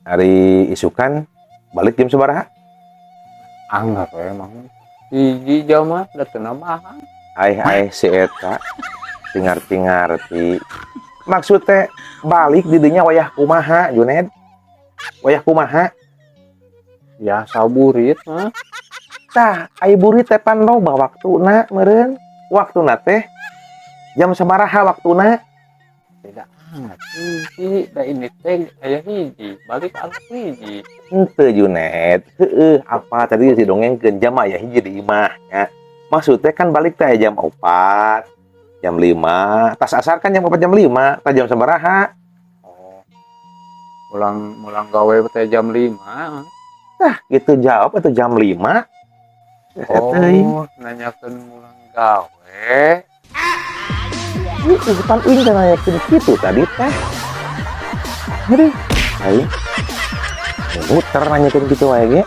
Ari isukan balik jam sabaraha? Anggar we, Mang. 1 jam mah da teu nambahan. Ai ai si eta teu ngarti-ngarti. Maksud teh balik di dinya wayah kumaha, Juned? Wayah kumaha? Biasa burit mah. Tah, ai burit teh pan loba waktuna meureun. Waktuna teh jam sabaraha waktuna? Tidak anggar 1, da ini teh aya 1, balik anggar 1. Henteu, Junet. Heeh, apa tadi si dongengkeun jam aya 1 di imah nya. Maksudnya kan balik teh jam 4, jam 5, tas asar kan jam 4, jam 5, tah jam sabaraha? Oh. Mulang mulang gawe teh jam 5. Tah, gitu jawab atau jam 5. Oh, nanyakeun mulang gawe. Itu pan uing teh nanyakeun kitu tadi teh. Aduh, aing muter nanyakeun kitu wae ge.